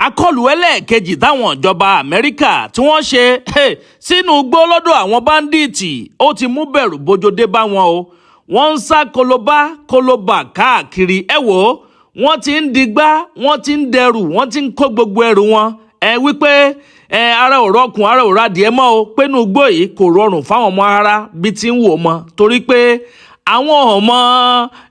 Akọlù ẹlẹ́ẹ̀kejì táwọn ìjọba Amẹ́ríkà tí wọ́n ṣe sínú igbó lọ́dọ̀ àwọn bandits, ó ti mú bẹ̀rù bojo dé bá wọn o. Wọ́n ń sá kolobá kolobà káàkiri. Ẹ wò ó, wọ́n ti ń digbá, wọ́n ti ń dẹrù, wọ́n ti ń kó gbogbo ẹrù wọn. Ẹ wípé ẹ ara ò rọkùn, ara ò radìẹ mọ́ o, pé inú igbó yìí kò rọrùn fáwọn ọmọ ara bí ti ń wò mọ́, torí pé àwọn ọmọ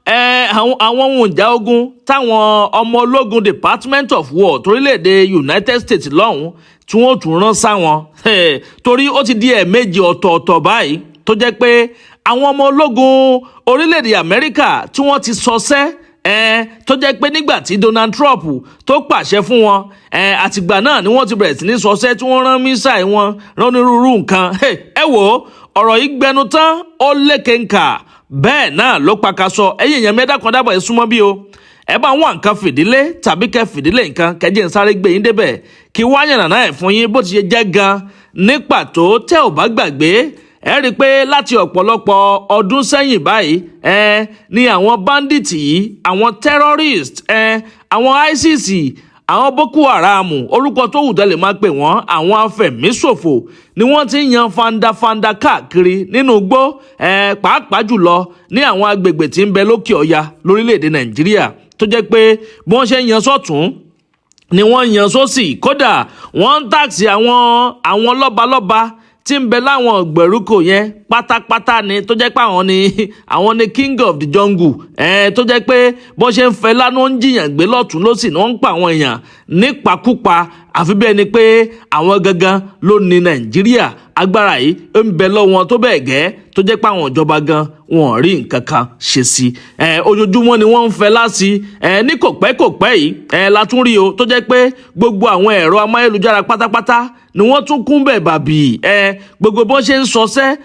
ẹ àwọn ohun ìjà ogun táwọn ọmọ ológun Department of War torílẹ̀-èdè United States lọ́hùn tí wọ́n tún rán sáwọn, torí ó ti di ẹ̀ẹ̀mejì ọ̀tọ̀ọ̀tọ̀ báyìí tó jẹ́ pé àwọn ọmọ ológun orílẹ̀-èdè Amẹ́ríkà tí wọ́n ti sọsẹ́ ẹ, tó jẹ́ pé nígbà tí Donald Trump tó pàṣẹ fún wọn ẹ, àtìgbà náà ni wọ́n ti bẹ̀rẹ̀ sí ní sọsẹ́, tí wọ́n rán missile, wọn rán onírúurú nǹkan. Ẹ wò ó, ọ̀rọ̀ yìí gbẹnu tán, ó lékenkà, bẹ́ẹ̀ náà ló pakasọ. Ẹ̀yin èèyàn mẹ́ta kan dábọ̀, ẹ súnmọ́ bí o. Ẹ bá wọn nǹkan fìdílé tàbí kẹ fìdílé nǹkan kẹjẹ ń sáré gbé yín débẹ̀ kí wá yànnàná ẹ̀ fún yín bó ti ṣe jẹ́ gan ní pàtó. Tẹ́ ò bá gbàgbé, ẹ rí i pé láti ọ̀pọ̀lọpọ̀ ọdún sẹ́yìn báyìí ẹ ní àwọn bandit yìí, àwọn terrorist ẹ, àwọn ISIS, àwọn Boko Haram, orúkọ tó wù tẹ́lẹ̀ máa pè wọ́n, àwọn afẹ̀míṣòfò ni wọ́n ti ń yan fandafanda káàkiri nínú igbó ẹ, pàápàá jùlọ ní àwọn agbègbè tí ń bẹ lókè ọya lórílẹ̀‐èdè Nàìjíríà, tó jẹ́ pé bí wọ́n ṣe ń yan sọ́tún ni wọ́n ń yan sósì. Kódà wọ́n ń tax àwọn lọ́balọ́ba tí ń bẹ láwọn ìgbèríko yẹn pátápátá ni, tó jẹ́ pé àwọn ni king of the jungle ẹ̀, tó jẹ́ pé bó ṣe ń fẹ́ lánàá, ń jiyàn gbé lọ́tún lọ́sì ni wọ́n ń pa àwọn èèyàn nípakúpa, àfi bẹ́ẹ̀ ni pé àwọn gangan ló ní Nàìjíríà. Agbára yìí ń bẹ lọ́wọ́ wọn tó bẹ́ẹ̀ gẹ́ tó jẹ́ pé àwọn ìjọba gan wọn ò rí nǹkan kan ṣe sí ẹ. Ojoojúmọ́ ni wọ́n ń fẹ́ láti ẹ. Ní kò pẹ́ kò pẹ́ yìí ẹ la tún rí o, tó jẹ́ pé gbogbo àwọn ẹ̀rọ amáyélujára pátápátá ni wọ́n tún kún bẹ̀ bàbí ẹ. Gbogbo bọ́n ṣe ń sọsẹ́,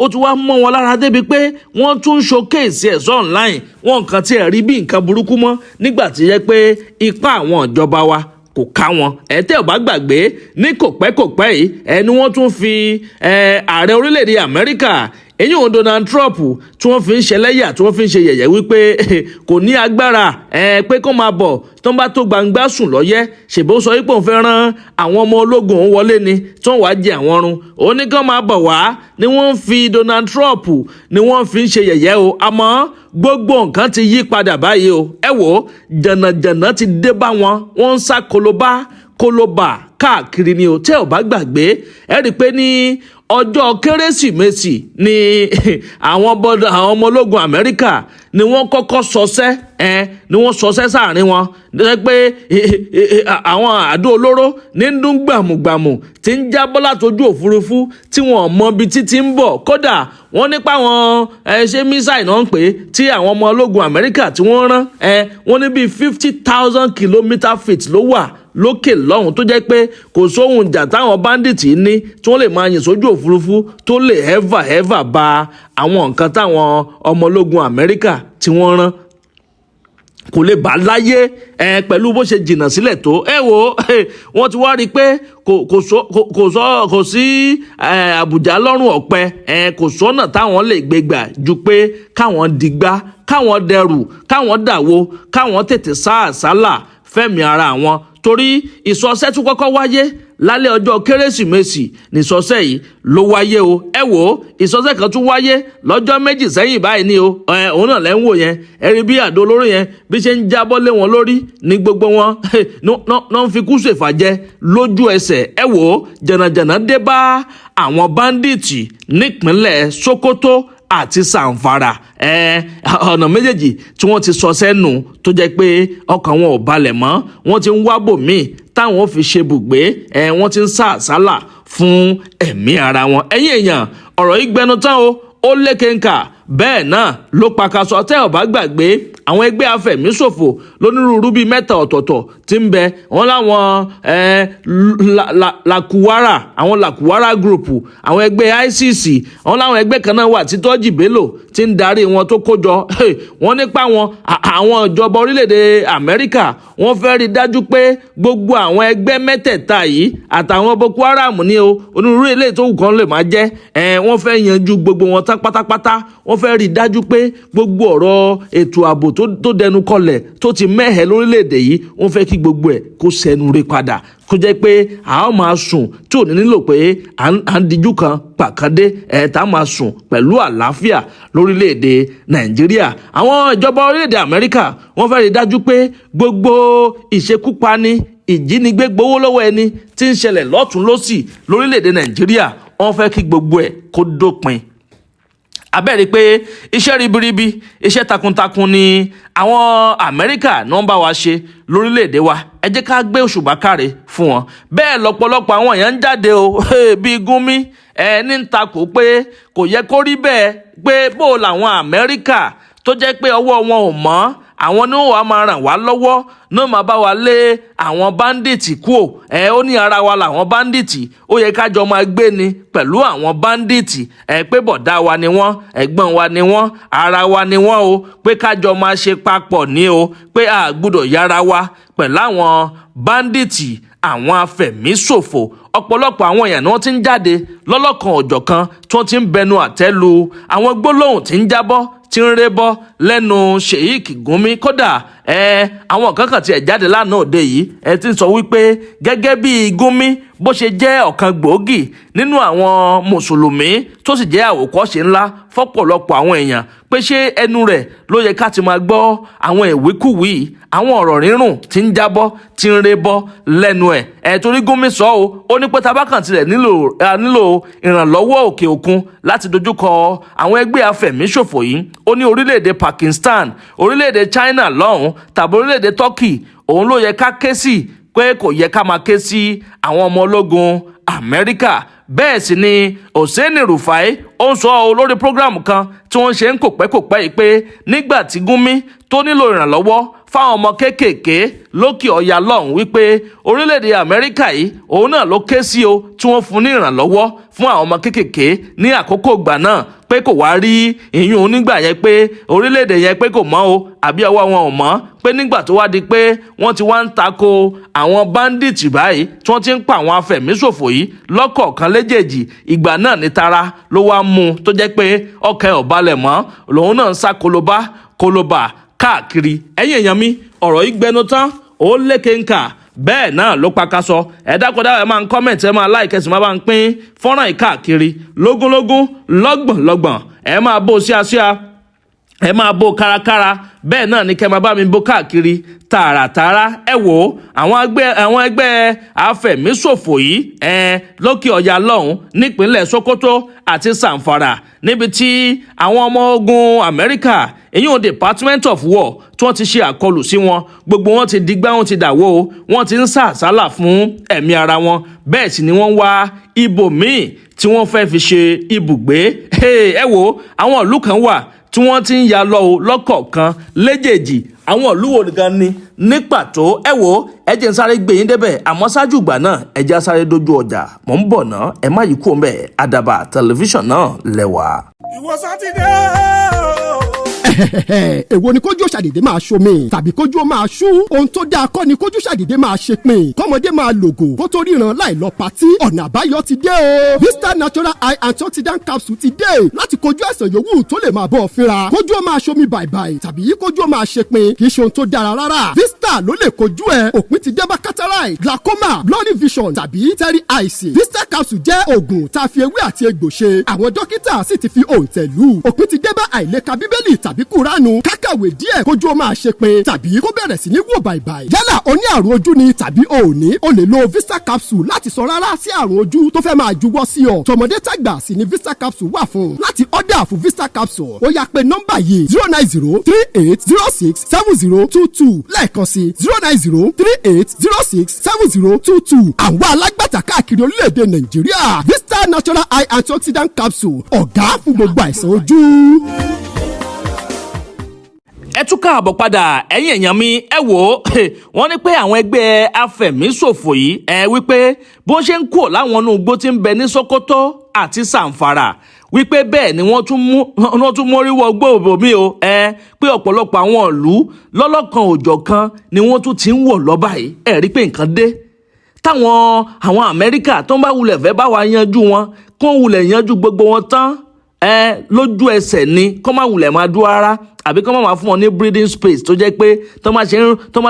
ó ti wá mọ́ wọn lára débi pé wọ́n tún ń showcase ẹ̀ sọ online. Wọn nǹkan tí ẹ̀ rí bí nǹkan burúkú mọ́ nígbà tí yẹ pé ipá àwọn ìjọba wa kò ká wọn. Ẹ tẹ́ ò bá gbàgbé, ní kò pẹ́ kò pẹ́ yìí ẹ ni wọ́n tún fi ààrẹ orílẹ̀-èdè Amẹ́ríkà, èyí òun Donald Trump, tí wọ́n fi ń ṣẹlẹ́yà, tí wọ́n fi ń ṣe yẹ̀yẹ́ wípé kò ní agbára ẹ, pé kó máa bọ̀ tó ń bá tó gbangba sùn lọ́yẹ́. Ṣèbó sọ wípé òun fẹ́ rán àwọn ọmọ ológun òun wọlé ni tí wọ́n wàá jẹ àwọn run. Òun ní kán máa bọ̀ wá ni wọ́n ń fi Donald Trump ni wọ́n fi ń ṣe yẹ̀yẹ́ o. Àmọ́ gbogbo nǹkan ti yí padà báyìí o. Ẹ wò ó, jànàjànà ti dé bá wọn, wọ́n ń sá kolobá kolobà káàkiri ni o. Tẹ́ ò bá gbàgbé, ẹ rí i pé ní ọjọ́ Kérésìmesì ni àwọn bọ́dọ̀ àwọn ọmọ ológun Amẹ́ríkà ni wọ́n kọ́kọ́ sọsẹ́ ẹ, ni wọ́n sọsẹ́ sáàrin wọn jẹ́ pé àwọn àdó olóró ní ń dún gbàmùgbàmù tí ń jábọ́ látojú òfurufú tí wọ́n mọ ibi títí ń bọ̀. Kódà wọ́n nípa àwọn ẹ ṣé missile náà ń pè é tí àwọn ọmọ ológun Amẹ́ríkà tí wọ́n rán ẹ, wọ́n ní bíi 50,000 kilometre feet ló wà lókè lọ́hùn, tó jẹ́ pé kò sóhun ìjà táwọn bandits ní tí wọ́n lè máa yìn sójú òfurufú tó lè ever ever ba àwọn nǹkan táwọn ọmọ ológun Amẹ́ríkà tí wọ́n rán, kò lè bá láyé ẹ, pẹ̀lú bó ṣe jìnnà sílẹ̀ tó. Ẹ wo, wọ́n ti wá rí i pé kò sí àbùjá lọ́rùn ọ̀pẹ ẹ, kò sọ́nà táwọn lè gbé gbà ju pé káwọn digbá, káwọn dẹrù, káwọn dàwó, káwọn tètè sá àsálà fẹ́mi ara wọn, torí ìsọsẹ́ tún kọ́kọ́ wáyé lálẹ́ ọjọ́ Kérésìmesì. Nìsọsẹ́ yìí ló wáyé o. Ẹ wò ó, ìsọsẹ́ kan tún wáyé lọ́jọ́ 2 sẹ́yìn báyìí ni o. Ẹ òun náà lẹ́ ń wò yẹn. Ẹ rí bí àdó olóró yẹn bí ṣe ń jábọ́ lé wọn lórí ní gbogbo wọn náà ń fi kú ṣèfàjẹ lójú ẹsẹ̀. Ẹ wò ó, jànàjànà dé bá àwọn bandits nípínlẹ̀ Sokoto àti Zamfara ẹ. Ọ̀nà méjèèjì tí wọ́n ti sọ sẹ́nu tó jẹ́ pé ọkàn wọn ò balẹ̀ mọ́, wọ́n ti ń wá bòmíì táwọn ò fi ṣe bùgbé ẹ, wọ́n ti ń sá àsálà fún ẹ̀mí ara wọn. Ẹ̀yin èèyàn, ọ̀rọ̀ yìí gbẹnu tán o, ó lékenkà, bẹ́ẹ̀ náà ló pakasọ. Tẹ́ ò bá gbàgbé, àwọn ẹgbẹ́ afẹ̀míṣòfò lónírúurú bíi mẹ́ta ọ̀tọ̀ọ̀tọ̀ tí ń bẹ, wọ́n láwọn Lakuwara, àwọn Lakuwara group, àwọn ẹgbẹ́ ISIS, àwọn láwọn ẹgbẹ́ kan náà wà tí Tọ́jì Bello ti ń darí wọn tó kó jọ. Wọ́n nípa àwọn ìjọba orílẹ̀-èdè Amẹ́ríkà, wọ́n fẹ́ rí dájú pé gbogbo àwọn ẹgbẹ́ mẹ́tẹ̀ẹ̀ta yìí àtàwọn Boko Haram ní o, onírúurú eléyìí tó wù kán lè máa jẹ́ ẹ, wọ́n fẹ́ yanjú gbogbo wọn tán pátápátá. Wọ́n fẹ́ rí dájú pé gbogbo ọ̀rọ̀ ètò ààbò tó dẹnu kọlẹ̀, tó ti mẹ́hẹ̀ lórílẹ̀‐èdè yìí, wọ́n fẹ́ kí gbogbo ẹ̀ kó sẹnu re padà, kó jẹ́ pé a ó máa sùn tí ò ní nílò pé à ń dijú kan pàkàndé ẹ̀, tá a máa sùn pẹ̀lú àlàáfíà lórílẹ̀‐èdè Nàìjíríà. Àwọn ìjọba orílẹ̀‐èdè Amẹ́ríkà, wọ́n fẹ́ rí dájú pé gbogbo ìṣekúpani, ìjínigbé, gbowó lọ́wọ́ ẹni tí ń ṣẹlẹ̀ lọ́tún lọ́sì lórílẹ̀‐èdè Nàìjíríà, wọ́n fẹ́ kí gbogbo ẹ̀ kó dópin. Abẹ́rẹ́ pé iṣẹ́ ribiribi, iṣẹ́ takuntakun ni àwọn Amẹ́ríkà ní wọ́n bá wa ṣe lórílẹ̀‐èdè wa. Ẹ jẹ́ ká gbé òṣùbà káre fún wọn. Bẹ́ẹ̀ lọ́pọ̀lọpọ̀ àwọn èèyàn ń jáde o, bíi Gúnmi ẹ ní ń takò pé kò yẹ kó rí bẹ́ẹ̀, pé bó làwọn Amẹ́ríkà tó jẹ́ pé ọwọ́ wọn ò mọ́, àwọn ní wàá máa ràn wá lọ́wọ́ ní máa bá wa lé àwọn bandit kúò. Ẹ ó ní ara wa làwọn bandit, ó yẹ ká jọ máa gbé ni pẹ̀lú àwọn bandit, ẹ pé bọ̀dá wa ni wọ́n, ẹ̀gbọ́n wa ni wọ́n, ara wa ni wọ́n o, pé ká jọ máa ṣe papọ̀ ní o, pé a gbọ́dọ̀ yára wa pẹ̀lú àwọn bandit, àwọn afẹ̀míṣòfò. Ọ̀pọ̀lọpọ̀ àwọn èèyàn ni wọ́n ti ń jáde lọ́lọ́kan òjọ̀kan tí wọ́n ti ń bẹnu àtẹ́ lu àwọn gbólóhùn tí ń jábọ́, tí ń rébọ́ lẹ́nu Sheik Gumi. Kódà ẹ àwọn kan kàn tiẹ̀ jáde lánàá òde yìí, ẹ ti ń sọ wípé gẹ́gẹ́ bí Gumi bó ṣe jẹ́ ọ̀kan gbòógì nínú àwọn mùsùlùmí, tó sì jẹ́ àwòkọ́ṣe ńlá fọ́pọ̀lọpọ̀ àwọn èèyàn, pé ṣé ẹnu rẹ̀ ló yẹ ká ti máa gbọ́ àwọn ìwíkúwìí, àwọn ọ̀rọ̀ rírùn tí ń jábọ́, tí ń rébọ́ lẹ́nu ẹ̀? Ẹ̀ torí Gumi sọ o, ó ní pé tabakan tilẹ̀ nílò ìrànlọ́wọ́ òkè òkun láti dojúkọ àwọn ẹgbẹ́ afẹ̀míṣòfò yìí, ó ní orílẹ̀-èdè Pakistan, orílẹ̀-èdè China lọ́hùn tàbí orílẹ̀-èdè Turkey òun ló yẹ ká ké sí, pé kò yẹ ká máa ké sí àwọn ọmọ ológun Amẹ́ríkà. Bẹ́ẹ̀ sì ni Hossein Rufai, ó ń sọ ọ lórí program kan tí wọ́n ṣe ń kò pẹ́ kò pẹ́ yìí pé nígbà tí Gumi tó nílò ìrànlọ́wọ́ fáwọn ọmọ kéékèèké lókè ọ̀yà lọ́hùn, wípé orílẹ̀-èdè Amẹ́ríkà yìí òun náà ló ké sí o, tí wọ́n fún ní ìrànlọ́wọ́ fún àwọn ọmọ kéékèèké ní àkókò ìgbà náà, pé kò wá rí ìyún nígbà yẹn, pé orílẹ̀-èdè yẹn pé kò mọ́ o, àbí ọwọ́ wọn ò mọ́, pé nígbà tó wá di pé wọ́n ti wá ń tako àwọn bandits báyìí, tí wọ́n ti ń pa àwọn afẹ̀míṣòfò yìí lọ́kọ̀ọ̀kan léjèèjì, ìgbà náà ní tara ló wá mú un, tó jẹ́ pé ọkàn ẹ̀ ò balẹ̀ mọ́, lòun náà ń sá kolobá kolobà káàkiri. Ẹ̀yin èèyàn mi, ọ̀rọ̀ yìí gbẹnu tán, ó lékè ńkà, bẹ́ẹ̀ náà ló pakasọ. Ẹ dákọ̀dá, ẹ máa ń comment, ẹ máa like, ẹ sì máa bá ń pín fọ́nrán yìí káàkiri lógúnlógún, lọ́gbọ̀nlọ́gbọ̀n. Ẹ máa bó síáṣíá, ẹ máa bó kárakára, bẹ́ẹ̀ náà ni kẹ́ máa bá mi bó káàkiri tààràtààrà. Ẹ wò ó, àwọn ẹgbẹ́ afẹ̀míṣòfò yìí ẹ lókè ọ̀yà lọ́hùn nípínlẹ̀ Sokoto àti Zamfara, níbi tí àwọn ọmọ ogun Amẹ́ríkà, èyí Department of War, tí wọ́n ti ṣe àkọlù sí wọn, gbogbo wọn ti digbá, wọn ti dàwó, wọn ti ń sá àsálà fún ẹ̀mí ara wọn. Bẹ́ẹ̀ sì ni wọ́n wá ibòmíì tí wọ́n fẹ́ fi ṣe ibùgbé. Ẹ wò ó, àwọn ìlú kan wà tí wọ́n ti ń ya lọ o lọ́kọ̀ọ̀kan léjèèjì. Àwọn ìlú wo gan ni ní pàtó? Ẹ wò ó, ẹ jẹ́ n sáré gbé yín débẹ̀, àmọ́ ṣáájú ìgbà náà, ẹ jẹ́ á sáré dójú ọjà. Mò ń bọ̀ ná, ẹ má yí kúrò ńbẹ̀. Àdàbà Tẹlifíṣàn náà lẹ́wà. Ìwọ Sátidé o. Èwo ni kójú ṣàdédé máa ṣomi tàbí kójú ó máa ṣú? Ohun tó dáa kọ́ ni kójú ṣàdédé máa ṣe pin, kọ́mọdé máa lògò kó tó ríran láì lọ patí. Ọ̀nà àbáyọ ti dé o. Vista Natural Eye Antioxidant Capsule ti dé láti kojú àìsàn yòówù tó lè máa bọ́ ọ fínra. Kójú ó máa ṣomi bàìbàì tàbí kójú ó máa ṣe pin kì í ṣe ohun tó dára rárá. Vista ló lè kojú ẹ. Òpin ti dé bá cataract, glaucoma, blurry vision tàbí teary eyes. Vista capsule jẹ́ oògùn tá a fi ewé àti egbò ṣe. Àwọn dókítà sì ti fi òǹtẹ̀ lù. Òpin ti dé bá àìlèka Bíbélì tàbí Kúránù, kákàwé díẹ̀ kójú ó máa ṣe pin tàbí kó bẹ̀rẹ̀ sí ní wò bàìbàì. Yálà o ní àrùn ojú ni tàbí o ò ní, o lè lo Vista capsule láti sọ rárá sí àrùn ojú tó fẹ́ máa juwọ́ sí ọ. Tọmọdé tàgbà sì ni Vista capsule wà fún. Láti order fún Vista capsule, ó yá, pé nọ́mbà yìí: 09038067022. Lẹ́ẹ̀kan sí: 09038067022. Àwọn alágbàtà káàkiri orílẹ̀-èdè Nàìjíríà. Vista Natural Eye Antioxidant Capsule, ọ̀gá fún gbogbo àìsàn ojú. Ẹ tún káàbọ̀ padà, ẹ̀yin èèyàn mi. Ẹ wò ó, wọ́n ní pé àwọn ẹgbẹ́ afẹ̀míṣòfò yìí, ẹ wípé bó ṣe ń kúrò láwọn inú igbó tí ń bẹ ní Sokoto àti Zamfara, wípé bẹ́ẹ̀ ni wọ́n tún mórí wọ gbòòbò mi o, ẹ pé ọ̀pọ̀lọpọ̀ àwọn ìlú lọ́lọ́kan òjọ̀kan ni wọ́n tún ti ń wọ̀ lọ báyìí. Ẹ rí pé nǹkan dé. Táwọn àwọn Amẹ́ríkà tó ń bá wulẹ̀ fẹ́ bá wa yanjú wọn, kó wulẹ̀ yanjú gbogbo wọn tán ẹ lójú ẹsẹ̀ ni, kó má wulẹ̀ máa dúró rárá. Àbí kán máa fún wọn ní breathing space, tó jẹ́ pé tó máa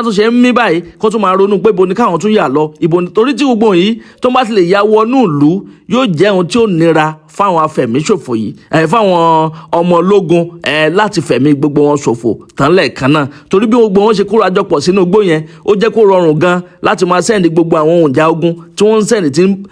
tún ṣe ń mí báyìí, kó tún máa ronú pé ibo ni káwọn tún yà lọ, ibo ni. Torí tí gbogbo yìí tó bá ti lè ya wọnú ìlú, yóò jẹ́ ohun tí ó nira fáwọn afẹ̀míṣòfò yìí, fáwọn ọmọ ológun láti fẹ̀mí gbogbo wọn ṣòfò tán lẹ́ẹ̀kan náà, torí bí gbogbo wọn ṣe kóra jọ pọ̀ sínú igbó yẹn, ó jẹ́ kó rọrùn gan láti máa send gbogbo àwọn ohun ìjà ogun tí wọ́n ń send,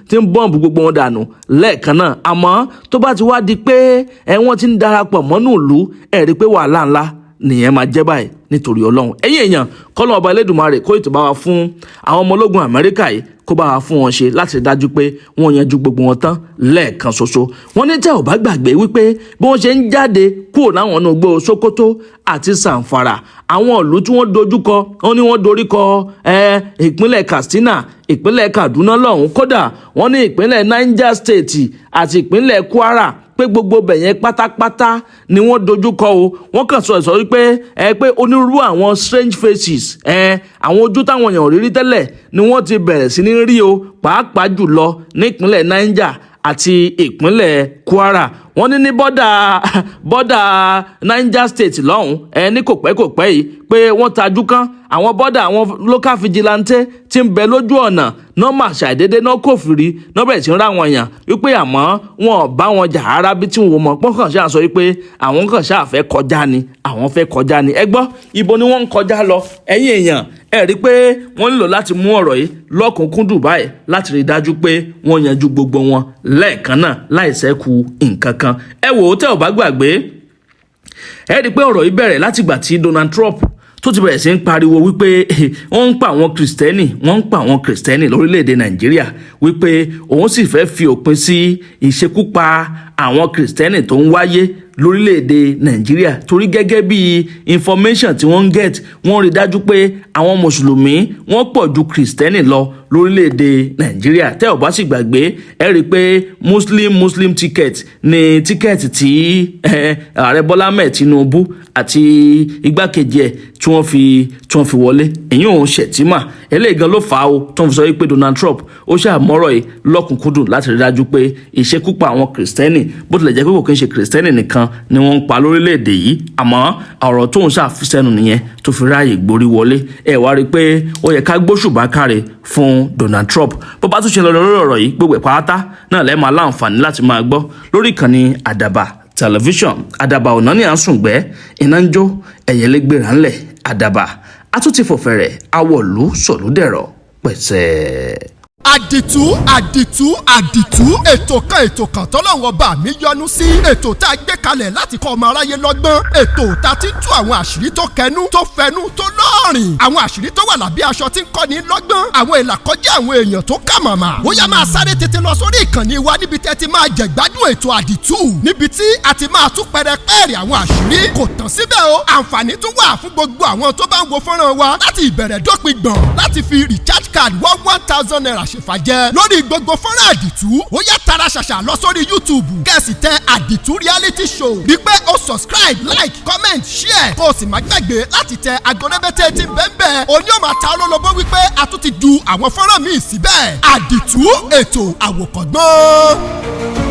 tí ń bomb gbogbo wọn dànù lẹ́ẹ̀kan náà. Àmọ́ tó bá ti wá di pé wọ́n ti ń darapọ̀ mọ́nú ìlú, ẹ̀ rí i pé wàhálà ńlá nìyẹn máa jẹ́ báyìí. Nítorí Ọlọ́run, ẹ̀yin èèyàn, kọ́lọ́ ọba Elédùmarè kó ètò bá wa fún àwọn ọmọ ológun Amẹ́ríkà yìí, kó bá wa fún wọn ṣe láti rí dájú pé wọ́n yanjú gbogbo wọn tán lẹ́ẹ̀kan ṣoṣo. Wọ́n ní tẹ́ ò bá gbàgbé wípé bí wọ́n ṣe ń jáde kúrò láwọn inú igbó Sokoto àti Zamfara, àwọn ìlú tí wọ́n dojúkọ, wọ́n ní wọ́n doríkọ ìpínlẹ̀ Katsina, ìpínlẹ̀ Kaduna lọ́hùn, kódà wọ́n ní ìpínlẹ̀ Niger State àti ìpínlẹ̀ Kwara, pé gbogbo bẹ̀yẹn pátápátá ni wọ́n dojúkọ o. Wọ́n kàn sọ ìsọ wípé pé onírúurú àwọn strange faces, àwọn ojú táwọn èèyàn ò rí rí tẹ́lẹ̀ ni wọ́n ti bẹ̀rẹ̀ sí ní rí o, pàápàá jùlọ nípínlẹ̀ Niger àti ìpínlẹ̀ Kwara. Wọ́n ní ní border Niger State lọ́hùn ní kò pẹ́ kò pẹ́ yìí pé wọ́n tajú kán àwọn border, àwọn local vigilante tí ń bẹ lójú ọ̀nà nọ́mà, ṣàìdédé náà kò fìrí náà bẹ̀rẹ̀ sí ń ráwọn èèyàn wípé, àmọ́ wọn ò bá wọn jà rárá bí tí wọn mọ̀ pọ́n, kàn ṣáà sọ wípé àwọn kàn ṣáà fẹ́ kọjá ni, àwọn fẹ́ kọjá ni. Ẹ gbọ́, ibo ni wọ́n ń kọjá lọ? Ẹ̀yin èèyàn, ẹ rí i pé wọ́n nílò láti mú ọ̀rọ̀ yìí lọ́kùnkúndùn báyìí láti rí i dájú pé wọ́n yanjú gbogbo wọn lẹ́ẹ̀kan náà láì ṣẹ́kù nǹkan kan. Ẹ wò ó, tẹ́ ò bá gbàgbé, ẹ rí i pé ọ̀rọ̀ yìí bẹ̀rẹ̀ látìgbà tí Donald Trump tó ti bẹ̀rẹ̀ sí ń pariwo wípé wọ́n ń pa àwọn Kìrìsìtẹ́nì, wọ́n ń pa àwọn Kìrìsìtẹ́nì lórílẹ̀‐èdè Nàìjíríà, wípé òun sì fẹ́ fi òpin sí ìṣekúpa àwọn Kìrìsìtẹ́nì tó ń wáyé lórílẹ̀‐èdè Nàìjíríà, torí gẹ́gẹ́ bí information tí wọ́n ń get, wọ́n rí dájú pé àwọn Mùsùlùmí wọ́n pọ̀ ju Kìrìsìtẹ́nì lọ lórílẹ̀‐èdè Nàìjíríà. Tẹ́ ò bá sì gbàgbé, ẹ rí i pé Muslim Muslim ticket ni ticket tí Ààrẹ Bọ́lá Ahmed Tinubu àti igbákejì ẹ̀ tí wọ́n fi wọlé, èyí òun Shettima. Eléyìí gan ló fà á o tó ń fi sọ wípé Donald Trump ó ṣàmọ́rọ̀ yìí lọ́kùnkúndùn láti rí dájú pé ìṣekúpa àwọn Kìrìsìtẹ́nì, bó tilẹ̀ jẹ́ pé kò kí ń ṣe Kìrìsìtẹ́nì nìkan ni wọ́n ń pa lórílẹ̀‐èdè yìí, àmọ́ ọ̀rọ̀ tóun ṣàfisẹ́nu nìyẹn tó fi ráàyè gborí wọlé. Ẹ wá rí i pé ó yẹ ká gbóṣùbà káre fún Donald Trump. Bó bá tún ṣe lọ lórí ọ̀rọ̀ yìí, gbogbo ẹ̀ pátá náà lẹ́ẹ̀ máa láǹfààní láti máa gbọ́ lórí ìkànnì Àdàbà Tẹlifíṣọ̀n. Àdàbà ọ̀nà ní à ń sùngbẹ́, iná ń jó, ẹ̀yẹ́lẹ́gbẹ̀rẹ̀ ńlẹ̀. Àdàbà àtúntì fòfẹ̀rẹ̀ awọ̀lú sọ̀lúdẹ̀rọ̀ pẹ̀sẹ̀. Àdìtú, àdìtú, àdìtú, ètò kan, ètò kan tọ́lọ́run Ọba mi yọ́nú sí. Ètò tá a gbé kalẹ̀ láti kọ́ ọmọ aráyé lọ́gbọ́n, ètò tá a ti ń tú àwọn àṣírí tó kẹnu, tó fẹnu, tó lọ́ọ̀rìn, àwọn àṣírí tó wà lábẹ́ aṣọ tí ń kọ́ni lọ́gbọ́n, àwọn ìlàkọjá àwọn èèyàn tó kà màmá. Ó yá, máa sáré tètè lọ sórí ìkànnì wa níbi tẹ́ ti máa jẹ̀gbádùn ètò Àdìtú, níbi tí a ti máa tú pẹrẹpẹrẹ àwọn àṣírí. Kò tán síbẹ̀ o, àǹfààní tún wà fún gbogbo àwọn tó bá ń wo fọ́nrán wa láti ìbẹ̀rẹ̀ dópin gbọ̀n láti fi recharge card ₦1,000 ṣèfàjẹ́ lórí gbogbo fọ́nrán Àdìtú. Ó yá, tara ṣàṣà lọ sórí YouTube, kẹ́ sì tẹ Àdìtú Reality Show, rí pé o subscribe, like, comment, share, kó o sì má gbàgbé láti tẹ agbónẹ́bẹ́tẹ́ tí bẹ́ẹ̀ òní ò máa ta olólobó wípé a tún ti ju àwọn fọ́nrán míì síbẹ̀. Àdìtú, ètò àwòkọ́gbọ́n.